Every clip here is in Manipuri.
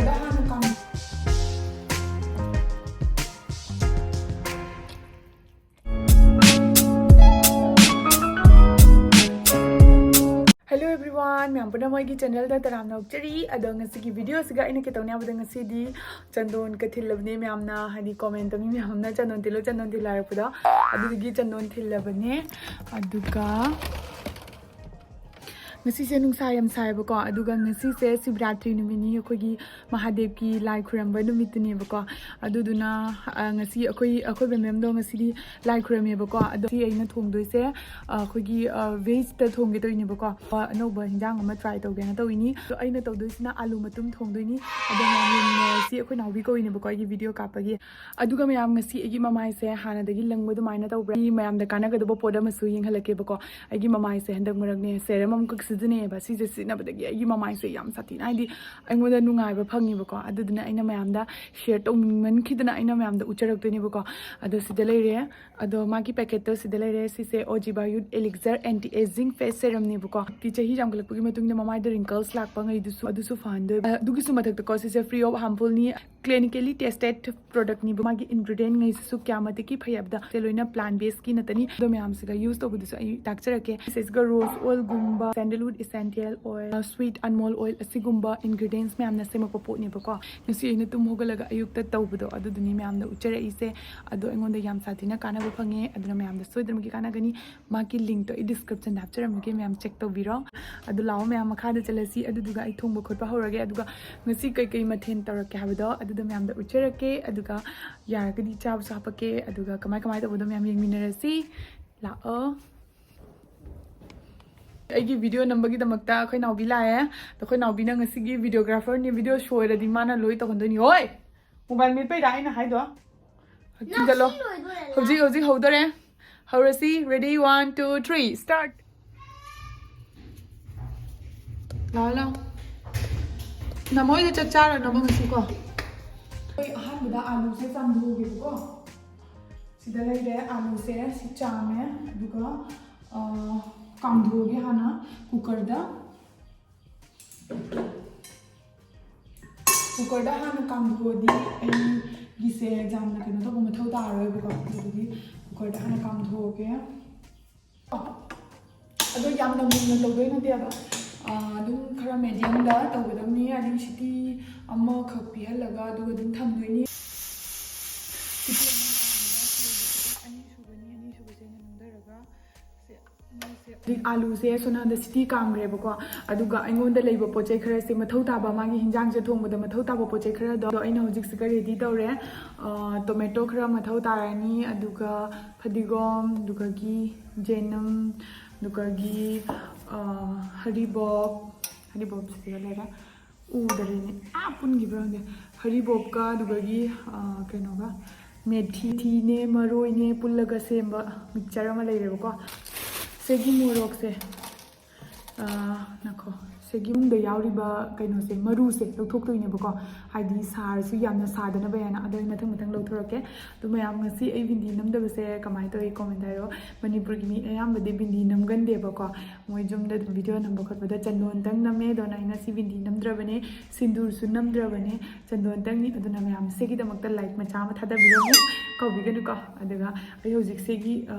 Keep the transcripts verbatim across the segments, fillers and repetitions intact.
ꯍꯥꯟꯅ ꯀꯥꯝ- Hello everyone, ꯃꯌꯥꯝ ꯄꯨꯝꯅꯃꯛ ꯑꯩꯒꯤ channelꯗ ꯇꯔꯥꯝꯅ ꯑꯣꯛꯆꯔꯤ꯫ ꯑꯗꯣ ꯉꯁꯤꯒꯤ videoꯁꯤꯒ ꯑꯩꯅ ꯀꯩꯗꯧꯅꯤ ꯍꯥꯏꯕꯗ, ꯉꯁꯤꯗꯤ ꯆꯟꯗꯣꯟꯒ ꯊꯤꯜꯂꯕꯅꯦ ꯃꯌꯥꯝꯅ, ꯍꯥꯏꯗꯤ commentꯇ ꯃꯤ ꯃꯌꯥꯝꯅ "ꯆꯟꯗꯣꯟ ꯊꯤꯜꯂꯣ, ꯆꯟꯗꯣꯟ ꯊꯤꯜꯂꯣ" ꯍꯥꯏꯔꯛꯄꯗꯣ, ꯑꯗꯨꯗꯨꯒꯤ ꯆꯟꯗꯣꯟ ꯊꯤꯜꯂꯕꯅꯦ꯫ ꯑꯗꯨꯒ ꯉꯁꯤꯁꯦ ꯅꯨꯡꯁꯥ ꯌꯥꯝ ꯁꯥꯏꯌꯦꯕꯀꯣ, ꯑꯗꯨꯒ ꯉꯁꯤꯁꯦ ꯁꯤꯕꯔꯥꯇ꯭ꯔꯤ ꯅꯨꯃꯤꯠꯅꯤ, ꯑꯩꯈꯣꯏꯒꯤ ꯃꯍꯥꯗꯦꯕꯀꯤ ꯂꯥꯏ ꯈꯨꯔꯝꯕ ꯅꯨꯃꯤꯠꯇꯨꯅꯦꯕꯀꯣ꯫ ꯑꯗꯨꯗꯨꯅ, ꯑ, ꯉꯁꯤ ꯑꯩꯈꯣꯏ, ꯑꯩꯈꯣꯏ ꯕꯦꯝꯕꯦꯝꯗꯣ ꯉꯁꯤꯗꯤ ꯂꯥꯏ ꯈꯨꯔꯝꯃꯦꯕꯀꯣ꯫ ꯑꯗꯣ ꯉꯁꯤ ꯑꯩꯅ ꯊꯣꯡꯗꯣꯏꯁꯦ, ꯑ, ꯑꯩꯈꯣꯏꯒꯤ, ꯑ, vegꯇ ꯊꯣꯡꯒꯦ ꯇꯧꯔꯤꯅꯦꯕꯀꯣ꯫ ꯑ, ꯑꯅꯧꯕ ꯍꯤꯟꯖꯥꯡ ꯑꯃ try ꯇꯧꯒꯦꯅ ꯇꯧꯔꯤꯅꯤ꯫ ꯑꯗꯣ ꯑꯩꯅ ꯇꯧꯗꯣꯏꯁꯤꯅ ꯑꯥꯂꯨ ꯃꯇꯨꯝ ꯊꯣꯡꯗꯣꯏꯅꯤ꯫ ꯑꯗꯣ ꯃꯌꯥꯝ ꯌꯦꯡꯃꯤꯟꯅꯔꯁꯤ꯫ ꯑꯩꯈꯣꯏ ꯅꯥꯎꯕꯤ ꯀꯧꯏꯅꯦꯕꯀꯣ ꯑꯩꯒꯤ video ꯀꯥꯞꯄꯒꯤ꯫ ꯑꯗꯨꯒ ꯃꯌꯥꯝ, ꯉꯁꯤ ꯑꯩꯒꯤ ꯃꯃꯥꯏꯁꯦ ꯍꯥꯟꯅꯗꯒꯤ ꯂꯪꯕ ꯑꯗꯨꯃꯥꯏꯅ ꯇꯧꯕ꯭ꯔꯥ? ꯑꯩ ꯃꯌꯥꯝꯗ ꯀꯥꯟꯅꯒꯗꯕ ꯄꯣꯠ ꯑꯃꯁꯨ ꯌꯦꯡꯍꯜꯂꯛꯀꯦꯕꯀꯣ꯫ ꯑꯩꯒꯤ ꯃꯃꯥꯏꯁꯦ ꯍꯟꯗꯛ ꯃꯔꯛꯅꯦ serum ꯑꯃꯈꯛ ꯁꯤꯖꯤꯟꯅꯩꯌꯦꯕ꯫ ꯁꯤꯁꯦ ꯁꯤꯖꯤꯟꯅꯕꯗꯒꯤ ꯑꯩꯒꯤ ꯃꯃꯥꯏꯁꯦ ꯌꯥꯝ ꯁꯥꯊꯤꯅ, ꯍꯥꯏꯗꯤ, ꯑꯩꯉꯣꯟꯗ ꯅꯨꯡꯉꯥꯏꯕ ꯐꯪꯉꯦꯕꯀꯣ꯫ ꯑꯗꯨꯗꯨꯅ ꯑꯩꯅ ꯃꯌꯥꯝꯗ share ꯇꯧꯅꯤꯡꯃꯟꯈꯤꯗꯅ ꯑꯩꯅ ꯃꯌꯥꯝꯗ ꯎꯠꯆꯔꯛꯇꯣꯏꯅꯦꯕꯀꯣ꯫ ꯑꯗꯣ ꯁꯤꯗ ꯂꯩꯔꯦ꯫ ꯑꯗꯣ ꯃꯥꯒꯤ packetꯇꯣ ꯁꯤꯗ ꯂꯩꯔꯦ꯫ ꯁꯤꯁꯦ Ojibwa Youth Elixir Anti Aging Face Serumꯅꯦꯕꯀꯣ꯫ ꯀꯤ ꯆꯍꯤ ꯌꯥꯝꯈꯠꯂꯛꯄꯒꯤ ꯃꯇꯨꯡ ꯏꯟꯅ ꯃꯃꯥꯏꯗ wrinkles ꯂꯥꯛꯄ ꯉꯩꯗꯨꯁꯨ, ꯑꯗꯨꯁꯨ ꯐꯍꯟꯗꯣꯏꯕ꯫ ꯑꯗꯨꯒꯤꯁꯨ ꯃꯊꯛꯇꯀꯣ, ꯁꯤꯁꯦ free of harmfulꯅꯤ, clinically tested productꯅꯤꯕ꯫ ꯃꯥꯒꯤ ingredientꯉꯩꯁꯤꯁꯨ ꯀꯌꯥꯃꯇꯤꯛꯀꯤ ꯐꯩ ꯍꯥꯏꯕꯗ, ꯁꯦ ꯂꯣꯏꯅ plant baseꯀꯤ ꯉꯥꯛꯇꯅꯤ꯫ ꯑꯗꯣ ꯃꯌꯥꯝꯁꯤꯒ use ꯇꯧꯕꯗꯨꯁꯨ ꯑꯩ ꯇꯥꯛꯆꯔꯛꯀꯦ꯫ ꯁꯤꯁꯤꯒ rose oilꯒꯨꯝꯕ, sandalwood essential oil, sweet almond oil, ꯑꯁꯤꯒꯨꯝꯕ ingredients ꯃꯌꯥꯝꯅ ꯁꯦꯝꯃꯛꯄ ꯄꯣꯠꯅꯦꯕꯀꯣ꯫ ꯉꯁꯤ ꯑꯩꯅ ꯇꯨꯝ ꯍꯧꯒꯠꯂꯒ ꯑꯌꯨꯛꯇ ꯇꯧꯕꯗꯣ, ꯑꯗꯨꯗꯨꯅꯤ ꯃꯌꯥꯝꯗ ꯎꯠꯆꯔꯛꯏꯁꯦ꯫ ꯑꯗꯣ ꯑꯩꯉꯣꯟꯗ ꯌꯥꯝ ꯁꯥꯊꯤꯅ ꯀꯥꯟꯅꯕ ꯐꯪꯉꯦ, ꯑꯗꯨꯅ ꯃꯌꯥꯝꯗ ꯁꯣꯏꯗꯅꯃꯛꯀꯤ ꯀꯥꯟꯅꯒꯅꯤ꯫ ꯃꯥꯒꯤ linkꯇꯣ ꯑꯩ descriptionꯗ ꯍꯥꯞꯆꯔꯝꯃꯒꯦ, ꯃꯌꯥꯝ check ꯇꯧꯕꯤꯔꯣ꯫ ꯑꯗꯨ ꯂꯥꯛꯑꯣ ꯃꯌꯥꯝ, ꯃꯈꯥꯗ ꯆꯠꯂꯁꯤ꯫ ꯑꯗꯨꯗꯨꯒ ꯑꯩ ꯊꯣꯡꯕ ꯈꯣꯠꯄ ꯍꯧꯔꯒꯦ, ꯑꯗꯨꯒ ꯉꯁꯤ ꯀꯩꯀꯩ ꯃꯊꯦꯜ ꯇꯧꯔꯛꯀꯦ ꯍꯥꯏꯕꯗꯣ ꯑꯗꯨꯗ ꯃꯌꯥꯝꯗ ꯎꯠꯆꯔꯛꯀꯦ, ꯑꯗꯨꯒ ꯌꯥꯔꯒꯗꯤ ꯆꯥꯕꯁꯨ ꯍꯥꯞꯄꯛꯀꯦ, ꯑꯗꯨꯒ ꯀꯃꯥꯏ ꯀꯃꯥꯏ ꯇꯧꯕꯗꯣ ꯃꯌꯥꯝ ꯌꯦꯡꯃꯤꯟꯅꯔꯁꯤ꯫ ꯂꯥꯛꯑꯣ꯫ ꯑꯩꯒꯤ video ꯅꯝꯕꯒꯤꯗꯃꯛꯇ ꯑꯩꯈꯣꯏ ꯅꯥꯎꯕꯤ ꯂꯥꯛꯑꯦ꯫ ꯑꯗꯣ ꯑꯩꯈꯣꯏ ꯅꯥꯎꯕꯤꯅ ꯉꯁꯤꯒꯤ videographerꯅꯤ, video ꯁꯣꯏꯔꯗꯤ ꯃꯥꯅ ꯂꯣꯏ ꯇꯧꯍꯟꯗꯣꯏꯅꯤ꯫ ꯍꯣꯏ, mobile ꯃꯦꯠꯄꯩꯔꯥ ꯑꯩꯅ ꯍꯥꯏꯗꯣ? ꯅꯪ ꯆꯠꯂꯣ꯫ ꯁꯤ ꯂꯣꯏꯗꯣꯔꯦ, ꯍꯧꯖꯤꯛ, ꯂꯥꯛꯑꯣ꯫ ꯍꯧꯖꯤꯛ ꯍꯧꯗꯣꯔꯦ꯫ ꯍꯧꯔꯁꯤ꯫ Ready, one, two, three, start. ꯂꯥꯛꯑꯣ, ꯂꯥꯛꯑꯣ꯫ ꯅꯃꯣꯏꯗ ꯆꯥꯛ ꯆꯥꯔꯅꯕ ꯉꯁꯤꯀꯣ꯫ ꯑꯩꯈꯣꯏ ꯑꯍꯥꯟꯕꯗ ꯑꯥꯂꯨꯁꯦ ꯆꯥꯝꯊꯣꯛꯑꯒꯦꯕꯀꯣ꯫ ꯁꯤꯗ ꯂꯩꯔꯦ ꯑꯥꯂꯨꯁꯦ, ꯁꯤ ꯆꯥꯝꯃꯦ꯫ ꯑꯗꯨꯒ, ꯑ, ꯀꯥꯝꯊꯣꯛꯑꯒꯦ ꯍꯥꯟꯅ cookerꯗ꯫ ꯀꯨꯀꯔꯗ ꯍꯥꯟꯅ ꯀꯥꯝꯊꯣꯛꯑꯗꯤ ꯑꯩꯒꯤꯁꯦ ꯌꯥꯝꯅ ꯀꯩꯅꯣ ꯇꯧꯕ ꯃꯊꯧ ꯇꯥꯔꯔꯣꯏꯕꯀꯣ꯫ ꯑꯗꯨꯗꯤ ꯀꯨꯀꯔꯗ ꯍꯥꯟꯅ ꯀꯥꯝꯊꯣꯛꯑꯒꯦ꯫ ꯑꯗꯣ ꯌꯥꯝꯅ ꯃꯨꯟꯅ ꯇꯧꯗꯣꯏ ꯅꯠꯇꯦꯕ꯫ ꯑꯥ, ꯑꯗꯨꯝ ꯈꯔ ꯃꯦꯗꯤꯌꯝꯗ ꯇꯧꯒꯗꯕꯅꯤ꯫ ꯑꯗꯨꯝ ꯁꯤꯇꯤ ꯑꯃꯈꯛ ꯄꯤꯍꯜꯂꯒ ꯑꯗꯨꯒ ꯑꯗꯨꯝ ꯊꯝꯗꯣꯏꯅꯤ꯫ ꯁꯤꯇꯤ ꯑꯃ ꯀꯥꯝꯕ ꯂꯣꯏꯕꯗ ꯑꯅꯤ ꯁꯨꯒꯅꯤ꯫ ꯑꯅꯤ ꯁꯨꯕꯁꯦ ꯑꯩꯅ ꯅꯝꯊꯔꯒ ꯁꯦ, ꯃꯣꯏꯁꯦ ꯍꯧꯖꯤꯛ ꯑꯥꯂꯨꯁꯦ ꯁꯣꯅꯥꯗ ꯁꯤꯇꯤ ꯀꯥꯝꯈ꯭ꯔꯦꯕꯀꯣ꯫ ꯑꯗꯨꯒ ꯑꯩꯉꯣꯟꯗ ꯂꯩꯕ ꯄꯣꯠ ꯆꯩ ꯈꯔꯁꯦ, ꯃꯊꯧ ꯇꯥꯕ, ꯃꯥꯒꯤ ꯍꯤꯟꯖꯥꯡꯁꯦ ꯊꯣꯡꯕꯗ ꯃꯊꯧ ꯇꯥꯕ ꯄꯣꯠ ꯆꯩ ꯈꯔꯗꯣ ꯑꯩꯅ ꯍꯧꯖꯤꯛꯁꯤꯒ ꯔꯦꯗꯤ ꯇꯧꯔꯦ꯫ ꯑꯥ, ꯇꯣꯃꯦꯇꯣ ꯈꯔ ꯃꯊꯧ ꯇꯥꯔꯅꯤ, ꯑꯗꯨꯒ ꯐꯗꯤꯒꯣꯝ, ꯑꯗꯨꯒꯒꯤ ꯖꯦꯅꯝ, ꯑꯗꯨꯒꯒꯤ, ꯑꯥ, ꯍꯔꯤꯕꯣꯞ, ꯍꯔꯤꯕꯣꯞꯁꯤꯒ ꯂꯩꯔꯦ, ꯎꯗꯔꯦꯅꯦ, ꯑꯥ, ꯄꯨꯟꯈꯤꯕ꯭ꯔꯥ ꯈꯪꯗꯦ꯫ ꯍꯔꯤꯕꯣꯞꯀ ꯑꯗꯨꯒꯒꯤ, ꯑꯥ, ꯀꯩꯅꯣꯒ, ꯃꯦꯊꯤꯅꯦ, ꯃꯔꯣꯏꯅꯦ ꯄꯨꯜꯂꯒ ꯁꯦꯝꯕ ꯃꯤꯛꯆꯔ ꯑꯃ ꯂꯩꯔꯦꯕꯀꯣ꯫ ꯁꯤꯒꯤ ꯃꯣꯔꯣꯛꯁꯦ, ꯑꯥ, ꯉꯥꯏꯈꯣ, ꯁꯤꯒꯤ ꯃꯅꯨꯡꯗ ꯌꯥꯎꯔꯤꯕ ꯀꯩꯅꯣꯁꯦ, ꯃꯔꯨꯁꯦ ꯂꯧꯊꯣꯛꯇꯣꯏꯅꯦꯕꯀꯣ, ꯍꯥꯏꯗꯤ ꯁꯥꯔꯁꯨ ꯌꯥꯝꯅ ꯁꯥꯗꯅꯕ ꯍꯥꯏꯅ꯫ ꯑꯗꯣ ꯑꯩ ꯃꯊꯪ ꯃꯊꯪ ꯂꯧꯊꯣꯔꯛꯀꯦ꯫ ꯑꯗꯣ ꯃꯌꯥꯝ, ꯉꯁꯤ ꯑꯩ ꯕꯤꯟꯗꯤ ꯅꯝꯗꯕꯁꯦ ꯀꯃꯥꯏꯅ ꯇꯧꯏ, ꯀꯣꯃꯦꯟ ꯍꯥꯏꯔꯣ꯫ ꯃꯅꯤꯄꯨꯔꯒꯤ ꯃꯤ ꯑꯌꯥꯝꯕꯗꯤ ꯕꯤꯟꯗꯤ ꯅꯝꯒꯟꯗꯦꯕꯀꯣ, ꯃꯣꯏ ꯌꯨꯝꯗ ꯚꯤꯗꯤꯑꯣ ꯅꯝꯕ ꯈꯣꯠꯄꯗ ꯆꯟꯗꯣꯟꯇꯪ ꯅꯝꯃꯦ꯫ ꯑꯗꯣ ꯑꯩ ꯉꯁꯤ ꯕꯤꯟꯗꯤ ꯅꯝꯗ꯭ꯔꯕꯅꯦ, ꯁꯤꯟꯗꯨꯔꯁꯨ ꯅꯝꯗ꯭ꯔꯕꯅꯦ, ꯆꯟꯗꯣꯟꯇꯪꯅꯤ꯫ ꯑꯗꯨꯅ ꯃꯌꯥꯝ ꯁꯤꯒꯤꯗꯃꯛꯇ ꯂꯥꯏꯛ ꯃꯆꯥ ꯑꯃ ꯊꯥꯗꯕꯤꯔꯝꯃꯨ, ꯀꯥꯎꯕꯤꯒꯅꯨꯀꯣ꯫ ꯑꯗꯨꯒ ꯑꯩ ꯍꯧꯖꯤꯛ ꯁꯤꯒꯤ, ꯑ,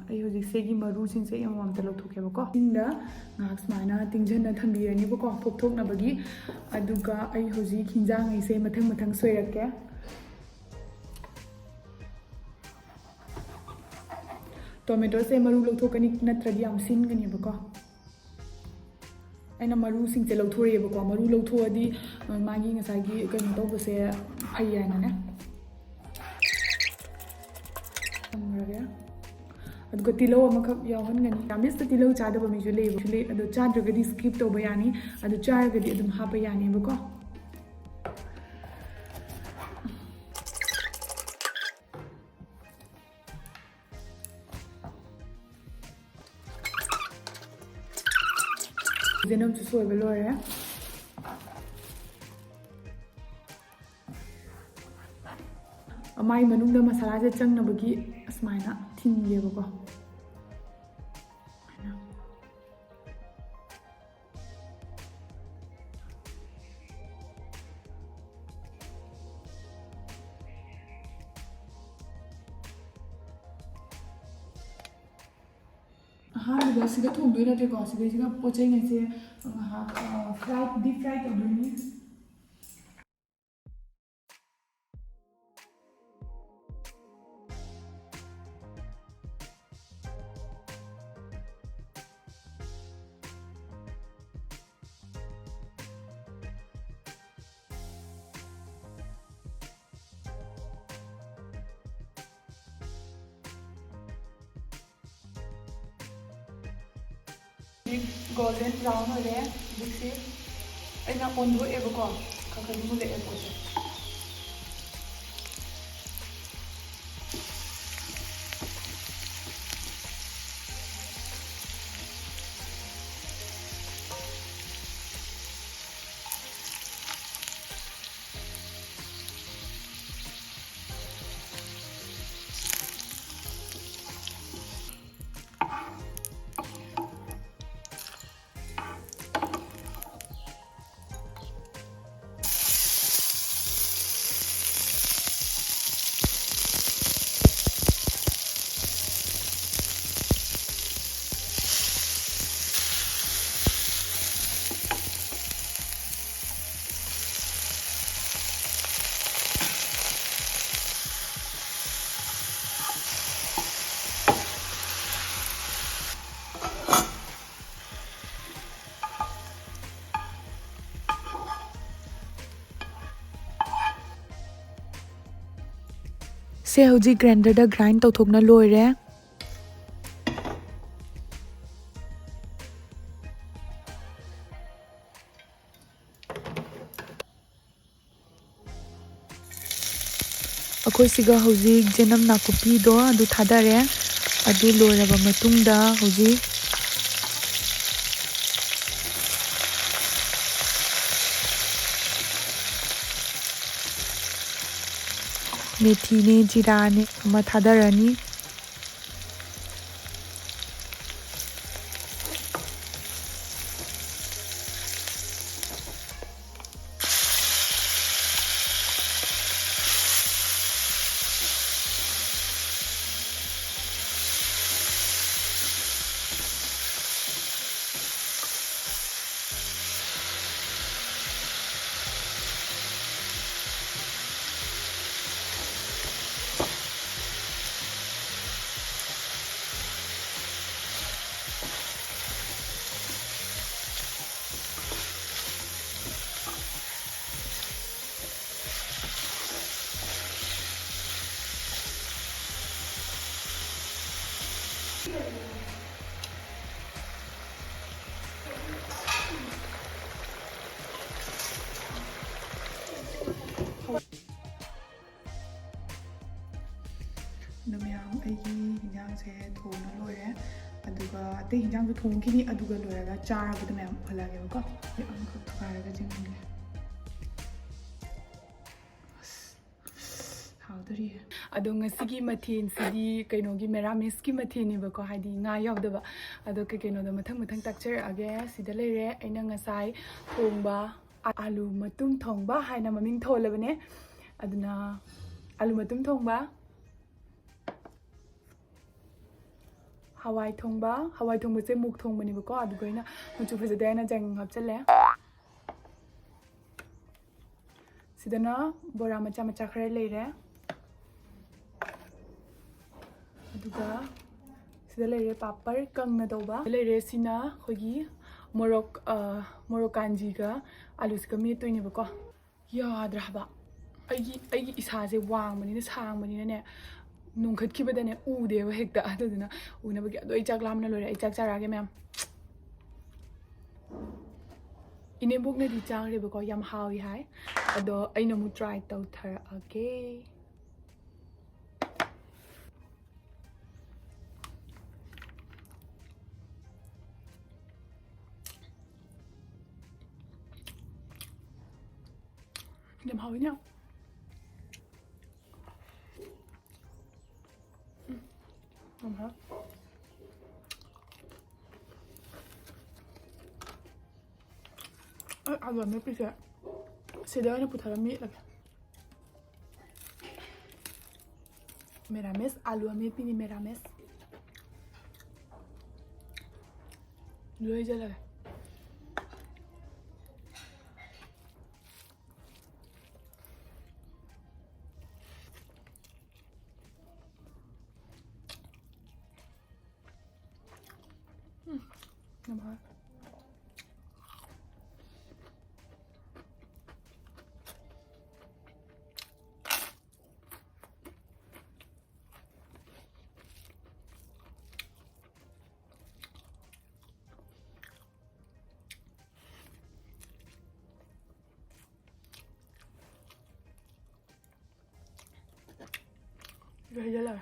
ꯑꯩ ꯍꯧꯖꯤꯛ ꯁꯤꯒꯤ ꯃꯔꯨꯁꯤꯡꯁꯦ ꯑꯩ ꯑꯃꯃꯝꯇ ꯂꯧꯊꯣꯛꯀꯦꯕꯀꯣ꯫ ꯏꯁꯤꯡꯗ ꯉꯥꯏꯍꯥꯛ ꯁꯨꯃꯥꯏꯅ ꯇꯤꯡꯁꯤꯟꯅ ꯊꯝꯕꯤꯔꯅꯤꯕꯀꯣ, ꯄꯣꯞꯊꯣꯛꯅꯕꯒꯤ꯫ ꯑꯗꯨꯒ ꯑꯩ ꯍꯧꯖꯤꯛ ꯍꯤꯟꯖꯥꯡ ꯑꯩꯁꯦ ꯃꯊꯪ ꯃꯊꯪ ꯁꯣꯏꯔꯛꯀꯦ꯫ ꯇꯣꯃꯦꯇꯣꯁꯦ ꯃꯔꯨ ꯂꯧꯊꯣꯛꯀꯅꯤ, ꯅꯠꯇ꯭ꯔꯗꯤ ꯌꯥꯝ ꯁꯤꯟꯒꯅꯦꯕꯀꯣ꯫ ꯑꯩꯅ ꯃꯔꯨꯁꯤꯡꯁꯦ ꯂꯧꯊꯣꯔꯛꯑꯦꯕꯀꯣ꯫ ꯃꯔꯨ ꯂꯧꯊꯣꯛꯑꯗꯤ, ꯑ, ꯃꯥꯒꯤ ꯉꯁꯥꯏꯒꯤ ꯀꯩꯅꯣ ꯇꯧꯕꯁꯦ ꯐꯩ ꯍꯥꯏꯅꯅꯦ꯫ ꯊꯝꯈ꯭ꯔꯒꯦ꯫ ꯑꯗꯨꯒ ꯇꯤꯜꯍꯧ ꯑꯃꯈꯛ ꯌꯥꯎꯍꯟꯒꯅꯤ꯫ ꯌꯥꯝ ꯃꯤꯁꯇ ꯇꯤꯜꯍꯧ ꯆꯥꯗꯕ ꯃꯤꯁꯨ ꯂꯩꯌꯦꯕ, ꯂꯩ꯫ ꯑꯗꯣ ꯆꯥꯗ꯭ꯔꯒꯗꯤ ꯁ꯭ꯀꯤꯞ ꯇꯧꯕ ꯌꯥꯅꯤ, ꯑꯗꯨ ꯆꯥꯔꯒꯗꯤ ꯑꯗꯨꯝ ꯍꯥꯞꯄ ꯌꯥꯅꯦꯕꯀꯣ꯫ ꯖꯦꯅꯝꯁꯨ ꯁꯣꯏꯕ ꯂꯣꯏꯔꯦ꯫ ꯃꯥꯏ ꯃꯅꯨꯡꯗ ꯃꯁꯥꯂꯥꯁꯦ ꯆꯪꯅꯕꯒꯤ ꯑꯁꯨꯃꯥꯏꯅ ꯊꯤꯡꯒꯦꯕꯀꯣ꯫ ꯑꯍꯥꯟꯕꯗ ꯁꯤꯗ ꯊꯣꯡꯗꯣꯏ ꯅꯠꯇꯦꯀꯣ, ꯁꯤꯗꯩꯁꯤꯗ ꯄꯣꯠ ꯆꯩꯉꯩꯁꯦ ꯉꯥꯏꯍꯥꯛ ꯐ꯭ꯔꯥꯏ, ꯗꯤꯞ ꯐ꯭ꯔꯥꯏ ꯇꯧꯗꯣꯏꯅꯤ꯫ ꯍꯧꯖꯤꯛ ꯒꯣꯜꯗꯟ ꯕ꯭ꯔꯥꯎꯟ ꯑꯣꯏꯔꯦ꯫ ꯍꯧꯖꯤꯛꯁꯤ ꯑꯩꯅ ꯑꯣꯟꯊꯣꯛꯑꯦꯕꯀꯣ, ꯈꯔ ꯈꯔ ꯃꯨꯜꯂꯛꯑꯦ ꯄꯣꯠꯁꯦ꯫ ꯁꯦ, ꯍꯧꯖꯤꯛ ꯒ꯭ꯔꯥꯏꯟꯗꯔꯗ ꯒ꯭ꯔꯥꯏꯟ ꯇꯧꯊꯣꯛꯅ ꯂꯣꯏꯔꯦ꯫ ꯑꯩꯈꯣꯏ ꯁꯤꯒ ꯍꯧꯖꯤꯛ ꯆꯦꯅꯝ ꯅꯥꯀꯨꯞꯄꯤꯗꯣ ꯑꯗꯨ ꯊꯥꯗꯔꯦ꯫ ꯑꯗꯨ ꯂꯣꯏꯔꯕ ꯃꯇꯨꯡꯗ ꯍꯧꯖꯤꯛ ꯃꯦꯊꯤꯅꯦ, ꯖꯤꯔꯥꯅꯦ ꯑꯃ ꯊꯥꯗꯔꯅꯤ꯫ ꯁꯦ ꯊꯣꯡꯉ ꯂꯣꯏꯔꯦ꯫ ꯑꯗꯨꯒ ꯑꯇꯩ ꯍꯤꯟꯖꯥꯡꯁꯨ ꯊꯣꯡꯈꯤꯅꯤ, ꯑꯗꯨꯒ ꯂꯣꯏꯔꯒ ꯆꯥꯔꯕꯗ ꯃꯌꯥꯝ ꯎꯍꯜꯂꯛꯑꯒꯦꯕꯀꯣ꯫ ꯑꯩ ꯑꯃꯨꯛꯈꯛ ꯊꯨꯒꯥꯏꯔꯒ ꯆꯦꯡꯍꯟꯒꯦ꯫ ꯑꯁ, ꯍꯥꯎꯗꯣꯔꯤꯌꯦ꯫ ꯑꯗꯣ ꯉꯁꯤꯒꯤ ꯃꯊꯦꯜꯁꯤꯗꯤ ꯀꯩꯅꯣꯒꯤ, ꯃꯦꯔꯥꯃꯤꯁꯀꯤ ꯃꯊꯦꯜꯅꯦꯕꯀꯣ, ꯍꯥꯏꯗꯤ ꯉꯥ ꯌꯥꯎꯗꯕ꯫ ꯑꯗꯣ ꯀꯩ ꯀꯩꯅꯣꯗꯣ ꯃꯊꯪ ꯃꯊꯪ ꯇꯥꯛꯆꯔꯛꯑꯒꯦ꯫ ꯁꯤꯗ ꯂꯩꯔꯦ ꯑꯩꯅ ꯉꯁꯥꯏ ꯊꯣꯡꯕ ꯑꯥꯂꯨ ꯃꯇꯨꯝ ꯊꯣꯡꯕ ꯍꯥꯏꯅ ꯃꯃꯤꯡ ꯊꯣꯜꯂꯕꯅꯦ꯫ ꯑꯗꯨꯅ ꯑꯥꯂꯨ ꯃꯇꯨꯝ ꯊꯣꯡꯕ, ꯍꯋꯥꯏ ꯊꯣꯡꯕ, ꯍꯋꯥꯏ ꯊꯣꯡꯕꯁꯦ ꯃꯨꯛ ꯊꯣꯡꯕꯅꯦꯕꯀꯣ, ꯑꯗꯨꯒ ꯑꯩꯅ ꯃꯆꯨ ꯐꯖꯗꯦ ꯍꯥꯏꯅ ꯆꯥꯏꯉꯪ ꯍꯥꯞꯆꯜꯂꯦ꯫ ꯁꯤꯗꯅ ꯕꯣꯔꯥ ꯃꯆꯥ ꯃꯆꯥ ꯈꯔ ꯂꯩꯔꯦ, ꯑꯗꯨꯒ ꯁꯤꯗ ꯂꯩꯔꯦ ꯄꯥꯄꯔ ꯀꯪꯅ ꯇꯧꯕ꯫ ꯁꯤꯗ ꯂꯩꯔꯦ, ꯁꯤꯅ ꯑꯩꯈꯣꯏꯒꯤ ꯃꯣꯔꯣꯛ, ꯑ, ꯃꯣꯔꯣꯛ ꯀꯥꯟꯖꯤꯒ ꯑꯂꯨꯁꯤꯒ ꯃꯦꯠꯇꯣꯏꯅꯦꯕꯀꯣ꯫ ꯌꯥꯗ꯭ꯔꯥ ꯍꯥꯏꯕ, ꯑꯩꯒꯤ, ꯑꯩꯒꯤ ꯏꯁꯥꯁꯦ ꯋꯥꯡꯕꯅꯤꯅ, ꯁꯥꯡꯕꯅꯤꯅꯅꯦ, ꯅꯣꯡꯈꯠꯈꯤꯕꯗꯅꯦ ꯎꯗꯦꯕ ꯍꯦꯛꯇ꯫ ꯑꯗꯨꯗꯨꯅ ꯎꯅꯕꯒꯤ꯫ ꯑꯗꯣ ꯑꯩ ꯆꯥꯛ ꯂꯥꯝꯅ ꯂꯣꯏꯔꯦ꯫ ꯑꯩ ꯆꯥꯛ ꯆꯥꯔꯛꯑꯒꯦ ꯃꯌꯥꯝ꯫ ꯏꯅꯦꯝꯕꯣꯛꯅꯗꯤ ꯆꯥꯈ꯭ꯔꯦꯕꯀꯣ, ꯌꯥꯝ ꯍꯥꯎꯏ ꯍꯥꯏ꯫ ꯑꯗꯣ ꯑꯩꯅ ꯑꯃꯨꯛ ꯇ꯭ꯔꯥꯏ ꯇꯧꯊꯔꯛꯑꯒꯦ꯫ ꯌꯥꯝ ꯍꯥꯎꯋꯤꯅꯦ꯫ ꯎꯝ, ꯌꯥꯝ ꯍꯥꯎꯋꯦ꯫ ꯑꯩ ꯑꯥꯂꯨ ꯑꯃꯦꯠꯄꯤꯁꯦ ꯁꯤꯗ ꯑꯣꯏꯅ ꯄꯨꯊꯔ ꯃꯦꯠꯂꯒꯦ꯫ ꯃꯦꯔꯥꯃꯦꯁ ꯑꯥꯂꯨ ꯑꯃꯦꯠꯄꯤꯅꯤ, ꯃꯦꯔꯥꯃꯦꯁ꯫ ꯂꯣꯏꯖꯜꯂꯒꯦ꯫ ꯎꯝ, ꯌꯥꯝ ꯍꯥꯎꯋꯦ꯫ ꯂꯣꯏꯁꯤꯜꯂꯒꯦ꯫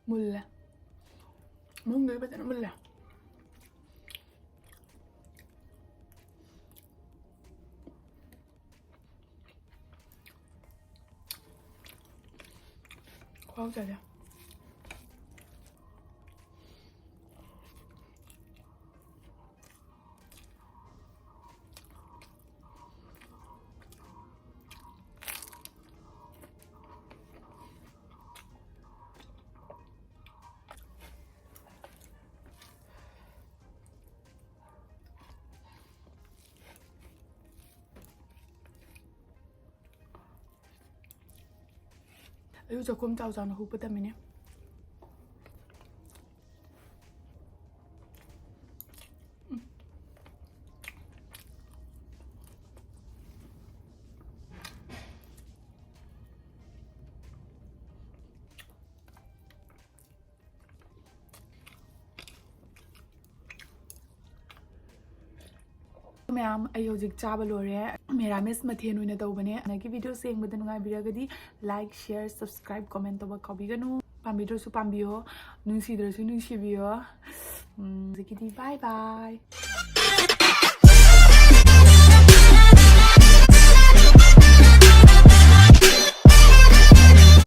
ꯃꯨꯜꯂꯦ꯫ ꯃꯅꯨꯡꯗꯗꯤ ꯐꯖꯅ ꯃꯨꯜꯂꯦ꯫ ꯈꯨꯍꯥꯎ ꯆꯥꯗꯦ꯫ ꯑꯩꯁꯨ ꯆꯥꯛꯈꯨꯝ ꯆꯥꯎ ꯆꯥꯎꯅ ꯍꯨꯛꯄ ꯇꯝꯃꯤꯅꯦ꯫ ꯃꯌꯥꯝ, ꯑꯩ ꯍꯧꯖꯤꯛ ꯆꯥꯕ ꯂꯣꯏꯔꯦ꯫ ꯃꯦꯔꯥꯃꯦꯁ ꯃꯊꯦꯜ ꯑꯣꯏꯅ ꯇꯧꯕꯅꯦ꯫ ꯍꯟꯗꯛꯀꯤ video ꯌꯦꯡꯕꯗ ꯅꯨꯡꯉꯥꯏꯕꯤꯔꯒꯗꯤ like, share, subscribe, comment ꯇꯧꯕ ꯀꯥꯎꯕꯤꯒꯅꯨ꯫ ꯄꯥꯝꯕꯤꯗ꯭ꯔꯁꯨ ꯄꯥꯝꯕꯤꯌꯣ, ꯅꯨꯡꯁꯤꯗ꯭ꯔꯁꯨ ꯅꯨꯡꯁꯤꯕꯤꯌꯣ꯫ ꯎꯝ, ꯍꯧꯖꯤꯛꯀꯤꯗꯤ bye bye꯫